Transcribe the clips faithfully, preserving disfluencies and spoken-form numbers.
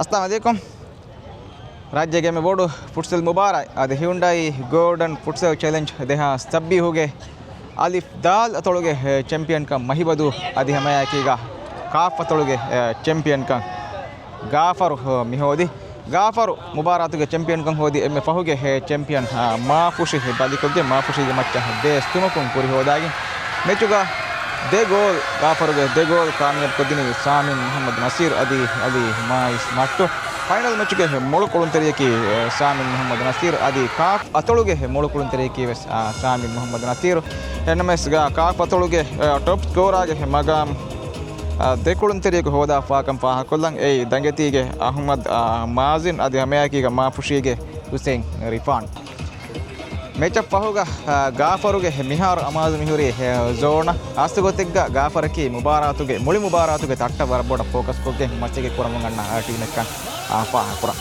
އައްސަލާމު ޢަލައިކުމް. ރާއްޖޭގެ އެންމެ ބޮޑު ފުޓްސަލް މުބާރާތް އަދި ހިއުންޑައި ގޯލްޑަން ފުޓްސަލް ޗެލެންޖް ދެހާސް ސައްބީސްގެ އަލިފް ދާލް އަތޮޅުގެ ޗެމްޕިއަންކަން މަހިބަދޫ އަދި ހަމައެކީގަ ކާފް އަތޮޅުގެ ޗެމްޕިއަންކަން ގާފަރު މިހޯދި. ގާފަރު މުބާރާތުގެ ޗެމްޕިއަންކަން ހޯދި އެންމެ ފަހުގެ ޗެމްޕިއަން މާފުށި ބަލިކޮށްގެން މާފުށީގެ މައްޗަށް ބޭސް ތުމަކުން ކުރި ހޯދާގެން މެޗުގަ ދެ ގޯލް ގާފަރުގެ ދެ ގޯލް ކާމިޔާބު ކޮށްދިނީ ސާމިން މުހައްމަދު ނަސީރު އަދި އަލީ މާއިސް މައްޓު. ފައިނަލް މެޗުގެ މޮޅު ކުޅުންތެރިޔަކީ ސާމިން މުހައްމަދު ނަސީރު އަދި ކާފް އަތޮޅުގެ މޮޅު ކުޅުންތެރިޔަކީ ވެސް ސާމިން މުހައްމަދު ނަސީރު. އެންއެމްއެސް ގާ ކާފް އަތޮޅުގެ ޓޮޕް ސްކޯރާގެ މަގާމް ދެ ކުޅުންތެރިޔަކު ހޯދާފާކަން ފާހަގަކޮށްލަން އެއީ ދަނގެތީގެ އަހުމަދު މާޒިން އަދި ހަމައެކީގަ މާފުށީގެ ހުސެއިން ރިފާން. މެޗަށް ފަހުގަ ގާފަރުގެ މިހާރު އަމާޒު މިހުރީ ޒޯނަށް. އާސްތު ގޮތެއްގަ ގާފަރަކީ މުބާރާތުގެ މުޅި މުބާރާތުގެ ތައްޓަށް ވަރަށް ބޮޑަށް ފޯކަސްކޮށްގެން މަސައްކަތް ކުރަމުން އަންނަ ޓީމެއްކަން ފާހަގަކުރަން.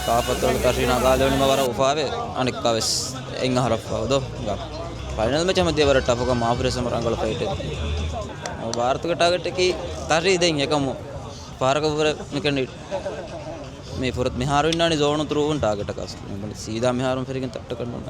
ކާފް އަތޮޅު ތަށި ނަގާލެވުނީމަ ވަރަށް އުފާވޭ. އަނެއްކާވެސް އެއްއަހަރަށްފަހު ދޯ. ފައިނަލް މެޗަށް މަތި ވަރަށް ޓަފުކަން މާފުށީ ރަނގަޅު ފައިޓެއް. ބާރަތުގެ ޓާގެޓަކީ ތަށި ދެން އެކަމު ފަހަރަކަށްވުރެ މިކަނޑި މި ފުރަތަ މިހާރު އިންނާނީ ޒޯނު ތުރޫވުން ޓާގެޓަކަށް. ސީދާ މިހާރުން ފެށިގެން ތައްޓަކަށް ނޫން.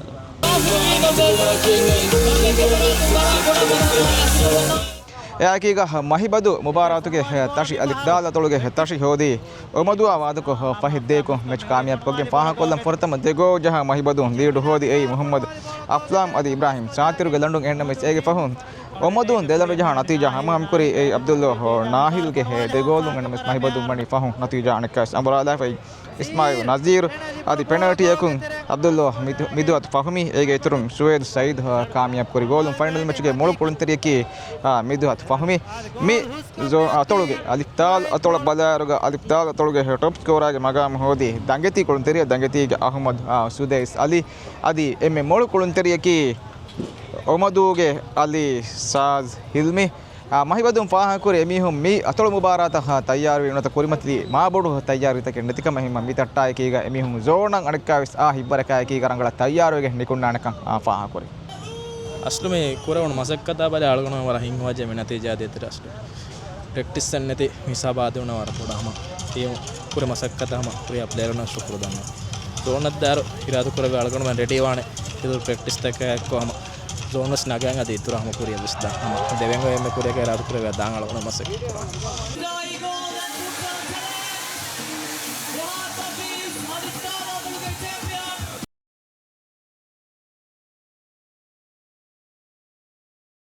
އެއާއެކީގަ މަހިބަދޫ މުބާރާތުގެ ތަށި އަލިފް ދާލް އަތޮޅުގެ ތަށި ހޯދީ އޮމަދޫއާ ވާދަކޮށް ފަހެއް ދޭކު މެޗް ކާމިޔާބުކޮށްގެން ފާހަގަކޮށްލަން. ފުރަތަމަ ދެ ގޯލް ޖަހާ މަހިބަދޫ ލީޑު ހޯދި އެއީ މުހައްމަދު އަފްލާމް އަދި އިބްރާހިމް ސާތިރުގެ ލަނޑުން. އެހެންނަމަވެސް އޭގެ ފަހުން އޮމަދޫން ދެ ލަނޑު ޖަހާ ނަތީޖާ ހަމަހަމަކުރީ އެއީ އަބްދުﷲ ނާހިލްގެ ދެ ގޯލުން. އެންއެމްއެސް މަހިބަދޫ ވަނީ ފަހުން ނަތީޖާ އަނެއްކާވެސް އަނބުރާލާފައި އިސްމާއިލް ނަޒީރު އަދި ޕެނަލްޓީއަކުން އަބްދުﷲ މިދު-، މިދުއަތު ފަހުމީ އޭގެ އިތުރުން ސުވޭދު ސައީދު ކާމިޔާބު ކުރި ގޯލުން. ފައިނަލް މެޗުގެ މޮޅު ކުޅުންތެރިޔަކީ މިދުއަތު ފަހުމީ. މި ޒޯ-، އަތޮޅުގެ އަލިފް ދާލް އަތޮޅަށް ބަލާއިރުގަ އަލިފް ދާލް އަތޮޅުގެ ޓޮޕް ސްކޯރާގެ މަގާމު ހޯދީ ދަނގެތީ ކުޅުންތެރިޔާ، ދަނގެތީގެ އަހުމަދު ސުދައިސް އަލީ. އަދި އެންމެ މޮޅު ކުޅުންތެރިޔަކީ އޮމަދޫގެ އަލީ ސާޒް ހިލްމީ. މަހިބަދޫން ފާހަގަކުރި އެމީހުން މި އަތޮޅު މުބާރާތަށް ތައްޔާރުވީ ނުވަތަ ކުރިމަތިލީ މާބޮޑު ތައްޔާރުވިތަކެއް ނެތިކަމަށް ހިމަ މި ތައްޓާއެކީގަ އެމީހުން ޒޯނަށް އަނެއްކާވެސް އާ ހިތްވަރަކާއެކީގަ ރަނގަޅަށް ތައްޔާރުވެގެން ނިކުންނާނެކަން ފާހަގަކުރި. އަސްލު މި ކުރެވުނު މަސައްކަތާ ބަލާ އަޅުގަނޑު ވަރަށް ހިތްހަމަޖެހި ނަތީޖާ ދޭތެރޭ އަސްލު. ޕްރެކްޓިސްއެއް ނެތި މި ހިސާބާ ދިއުނަ ވަރަށް ބޮޑަށް ހަމަ ޓީމު ކުރި މަސައްކަތަށް ހަމަ ކުރިއަށް ޕްލޭޔަރުންނަށް ޝުކުރު ދަންނަ. ޒޯނަށް ދާއިރު އިރާދަ ކުރެވޭ އަޅުގަނޑުމެން ރެޑީ ވާނެ. އިތުރު ޕްރެކްޓިސްތަކާއެއްކޮށް ހަމަ ޒޯން ވެސް ނަގަން އަދި އިތުރަށް ހަމަ ކުރިއަށް ވެސް ދާ ހަމަ ދެވެން އޮތް އެންމެ ކުރިއަކަށް އިރާދަ ކުރެވޭ ދާން އަޅުގަނޑު މަސައްކަތް ކުރާނެ.